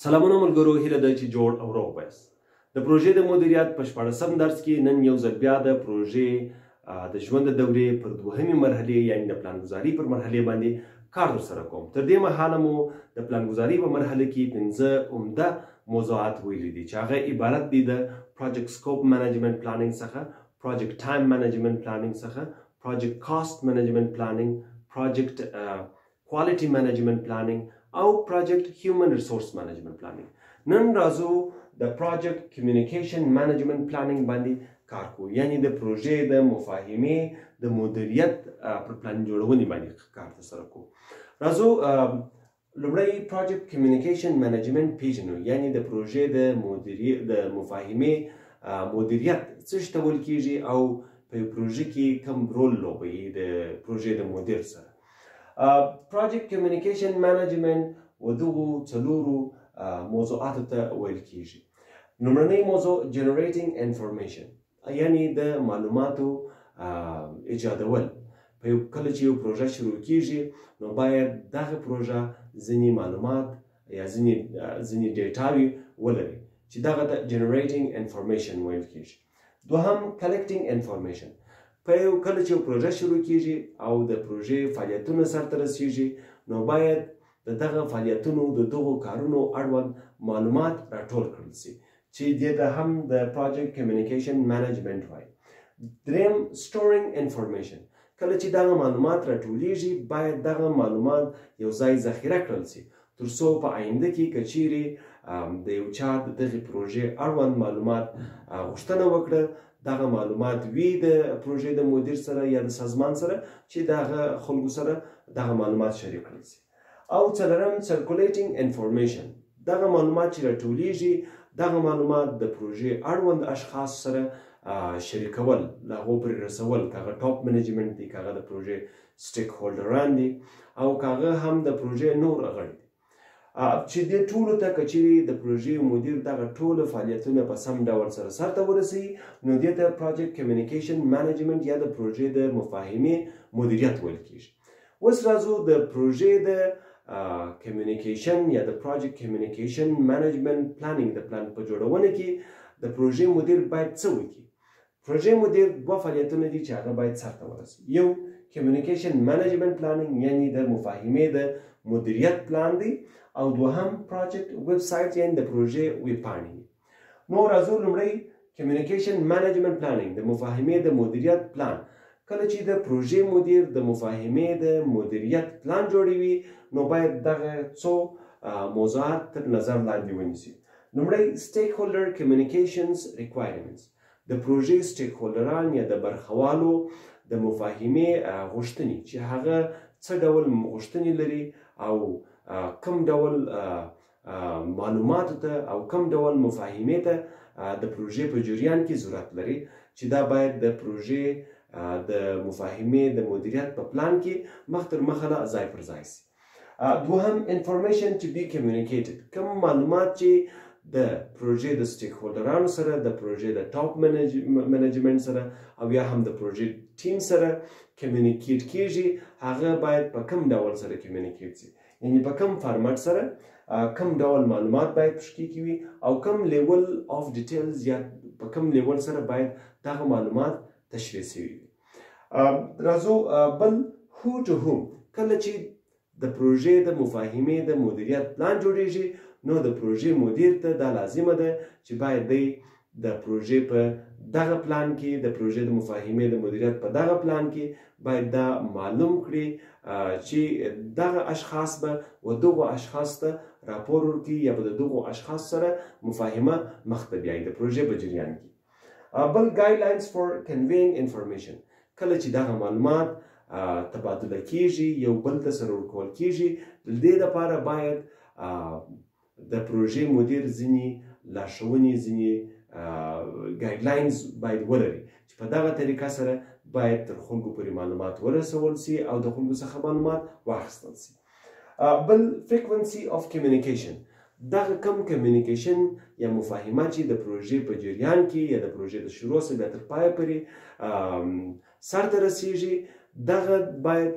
سلامونه ملګرو، هیله ده چې جوړ او روغ یاست. د پروژې د مدیریت په 16 درس کې نن یو ځل بیا د پروژې د ژوند د دورې پر دوهمې مرحلې، یعنی د پلانګذاري پر مرحلې باندې کار درسره کوم. تر دې مهاله مو د پلانګذاري په مرحله کې 5 عمده موضوعات ویلي دي چې هغه عبارت دي د project scope management planning څخه، project time management planning څخه، project cost management planning، project quality management planning او project human resource management planning. نن راځو د project communication management planning باندې کار کوو، یعنی د پروژې د مفاهمې د مدیریت پر پلان جوړونې باندې کار ترسره کوو. راځو لومړی project communication management پیژنو، یعنی د پروژې د مفاهمې مدیریت څه شي ته ویل کیږي او په یو پروژه کې کوم رول لوبوي د پروژې د مدیر سره. project communication management و دغو څلورو موضوعاتو ته ویل کیږي. لومړنۍ موضوع generating information، یعنی د معلوماتو ایجادول. په یو کله چې یو پروژه شروع کیږي نو باید دغه پروژه ځینې معلومات یا ځینې data وي ولري چې دغه ته generating information ویل کیږي. دوهم collecting information، په یو کله چې یو پروژه شروع کیږي او د پروژې فعالیتونه سرته رسیږي نو باید د دغه فعالیتونو د دغو کارونو اړوند معلومات راټول کړل سي چې دې ته هم د project communication management وایي. دریم storing information، کله چې دغه معلومات راټولیږي باید دغه معلومات یو ځای ذخیره کړل سي تر څو په آینده کې که چیرې د یو چا د دغې پروژې اړوند معلومات غوښتنه وکړه دغه معلومات وي د پروژې د مدیر سره یا د سازمان سره چې دغه خلکو سره دغه معلومات شریک کړل سي. او څلورم circulating information، دغه معلومات چې راټولیږي دغه معلومات د پروژې اړوند اشخاص سره شریکول، له هغو پرې رسول، که هغه top management دی، که هغه د پروژې stakeholder ان دي او که هغه هم د پروژې نور غړي دي، چې دې ټولو ته که چیرې د پروژې مدیر دغه ټولو فعالیتونه په سم ډول سره سرته ورسوي نو دې ته project communication management یا د پروژې د مفاهمې مدیریت ویل کیږي. اوس راځو د پروژې د communication یا د project communication management planning د پلان په جوړونه کې د پروژې مدیر باید څه وکړي. پروژې مدیر دوه فعالیتونه دي چې هغه باید سرته ورسوي. یو communication management planning، یعنی د مفاهمې د مدیریت پلان دی، او دوهم project website، یعنی د پروژې ویبپاڼې دي. نو راځو لومړی communication management planning، د مفاهمې د مدیریت پلان. کله چې د پروژې مدیر د مفاهمې د مدیریت پلان جوړوي نو باید دغه څو موضوعات تر نظر لاندې ونیسي. لومړی stakeholder communications requirements، د پروژې stakeholder ان یا د برخوالو د مفاهمې غوښتنې چې هغه څه ډول غوښتنې لري او کم ډول معلوماتو ته او کم ډول مفاهمې ته د پروژې په جریان کې ضرورت لري چې دا باید د پروژې د مفاهمې د مدیریت په پلان کې مخ تر مخه له ځای پر ځای سي. دوهم information to be communicated، کوم معلومات چې د پروژې د stakeholder انو سره، د پروژې د top management سره او یا هم د پروژې ټیم سره communicate کیږي هغه باید په کوم ډول سره communicate سي، یعنی په کوم فارمټ سره کوم ډول معلومات باید پکې کې وي او کوم level of details یا په کوم level سره باید دغه معلومات تشریح سوي وي. راځو بل who to whom، کله چې د پروژې د مفاهمې د مدیریت پلان جوړیږي نو د پروژې مدیر ته دا لازمه ده چې باید دی د پروژې په دغه پلان کې، د پروژې د مفاهمې د مدیریت په دغه پلان کې باید دا معلوم کړي چې دغه اشخاص به و دغو اشخاص ته راپور ورکړي یا به د دغو اشخاص سره مفاهمه مخته بیایي د پروژې په جریان کې. بل guidelines for conveying information، کله چې دغه معلومات تبادله کیږي یو بل ته سره ورکول کیږي د دې لپاره باید د پروژې مدیر ځینې لارښوونې، ځینې guidelines باید ولري چې په دغه طریقه سره باید تر خلکو پورې معلومات ورسول سي او د خلکو څخه معلومات واخیستل سي. بل frequency of communication، دغه کم communication یا مفاهمه چې د پروژې په جریان کې یا د پروژې د شروع څخه بیا تر پایه پورې سرته رسیږي دغه باید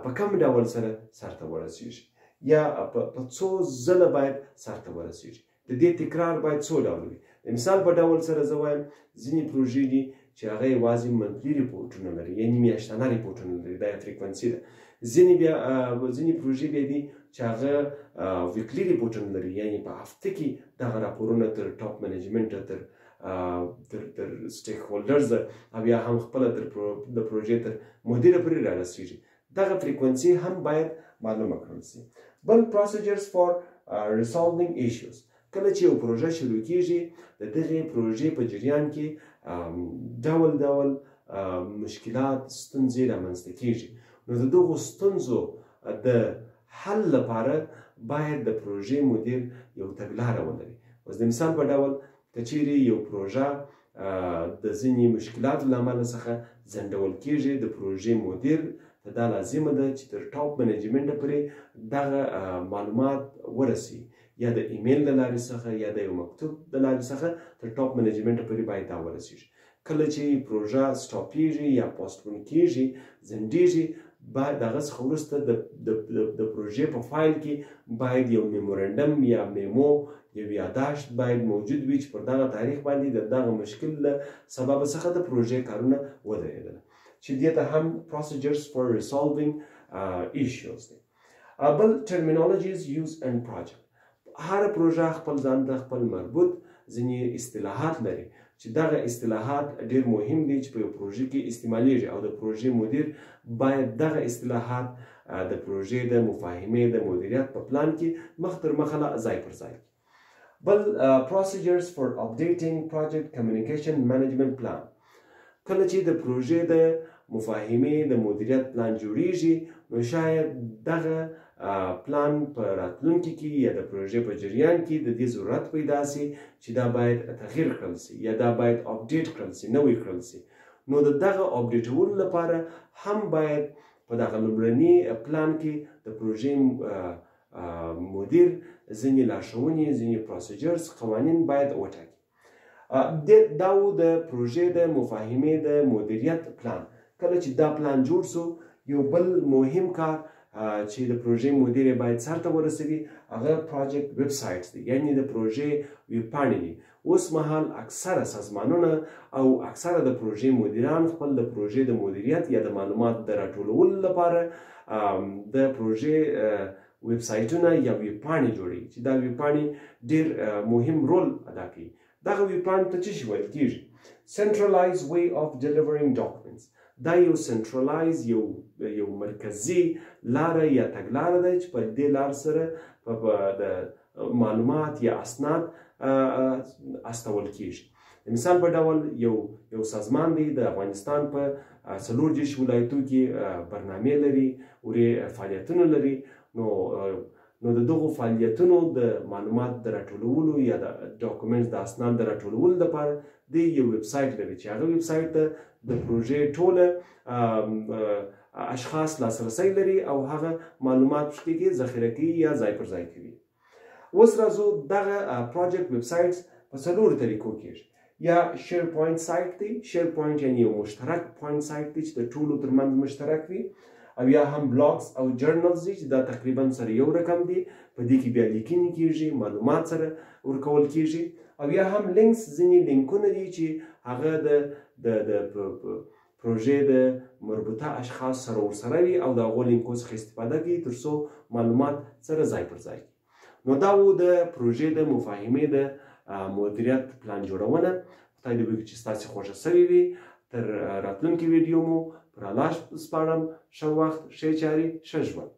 په کم ډول سره سرته ورسیږي. یا په څو ځله باید سرته ورسیږي. د دې تکرار باید څو ډوله وي. د مثال په ډول سره زه وایم ځینې پروژې دي چې هغه یوازې monthly رپورټونه لري، یعنی میاشتانه رپورټونه لري، دا یو frequency ده. ځینې پروژې بیا دي چې هغه weekly رپورټونه لري، یعنی په هفته کې دغه راپورونه تر top management، تر stakeholders او یا هم خپله تر د پروژې تر مدیره پورې رارسیږي. دغه frequency هم باید معلومه کړل سي. بل procedures for resolving issues. کله چې یو پروژه شروع کیږي د دغې پروژې په جریان کې ډول ډول مشکلات، ستونزې رامنځته کیږي. نو د دغو ستونزو د حل لپاره باید د پروژې مدیر یو تګلاره ولري. اوس د مثال په ډول که چیرې یو پروژه د ځینې مشکلاتو له امله څخه ځنډول کیږي، د پروژې مدیر ته دا لازمه ده چې تر top management پورې دغه معلومات ورسي، یا د ایمیل د لارې څخه یا د یو مکتوب د لارې څخه تر top management پورې باید دا ورسیږي. کله چې پروژه stop یږي یا postpone کیږي، ځنډیږي، باید هغه څخه وروسته د پروژې په فایل کې باید یو memorandum یا memo، یو یاداشت باید موجود وي چې پر دغه تاریخ باندې د دغه مشکل له سببه څخه د پروژې کارونه ودرېدل، چې دې ته هم procedures for resolving issues دی. بل terminologies use and project. هره پروژه خپل ځان ته خپل مربوط ځینې اصطلاحات لري چې دغه اصطلاحات ډیر مهم دي چې په یو پروژه کې استعمالیږي، او د پروژې مدیر باید دغه اصطلاحات د پروژې د مفاهمې د مدیریت په پلان کې مخ تر مخه ځای پر ځای کړي. بل procedures for updating project communication management plan. کله چې د پروژې د مفاهمې د مدیریت پلان جوړیږي، نو شاید دغه پلان په راتلونکي کې یا د پروژې په جریان کې د دې ضرورت پیدا سي چې دا باید تغییر کړل سي یا دا باید update کړل سي، نوی کړل سي. نو د دغه update ولو لپاره هم باید په دغه لومړني پلان کې د پروژې مدیر ځینې لارښوونې، ځینې procedures، قوانین باید وټاکي. دا و د پروژې د مفاهمې د مدیریت پلان. کله چې دا پلان جوړ سو، یو بل مهم کار چې د پروژې مدیر یې باید سرته ورسوي هغه project website دی، یعنی د پروژې ویبپاڼې دي. اوس مهال اکثره سازمانونه او اکثره د پروژې مدیران خپل د پروژې د مدیریت یا د معلومات د راټولولو لپاره د پروژې ویب سایټونه یا ویبپاڼې جوړوي، چې دا ویبپاڼې ډیر مهم رول ادا کوي. دغه ویبپاڼې ته څه شي ویل کیږي؟ Centralized way of delivering documents. دا یو centralize، یو مرکزي لاره یا تګلاره ده چې په دې لار سره د معلومات یا اسناد استول کیږي. د مثال په ډول یو سازمان دی د افغانستان په 34 ولایتو کې برنامې لري، ورې فعالیتونه لري. نو د دغو فعالیتونو د معلومات د راټولولو یا د documents د اسناد د راټولولو لپاره دی یو ویب سایټ لري چې هغه ویب سایټ ته د پروژې ټوله اشخاص لاسرسی لري او هغه معلومات پکې کې ذخیره کوي یا ځای پر ځای کوي. اوس راځو دغه project websites په څلورو طریقو کېږي. یا share point site دی، share point یعنی یو مشترک point site دی چې د ټولو ترمنځ مشترک وي، او یا هم blogs او journals دي چې دا تقریبا سره یو رقم دي، په دې کې بیا لیکنې کیږي، معلومات سره ورکول کیږي، او یا هم links، ځینې لینکونه دي چې هغه د د د پروژې د مربوطه اشخاص سره ورسره وي او د هغو لینکو څخه استفاده کوي تر څو معلومات سره ځای پر ځای کړي. نو دا و د پروژې د مفاهمې د مدیریت پلان جوړونه. خدای دې وکړي چې ستاسې خوښه سوې وي. تر راتلونکې ویډیو مو پر الله سپارم. ښه وخت، ښې چارې، ښه ژوند.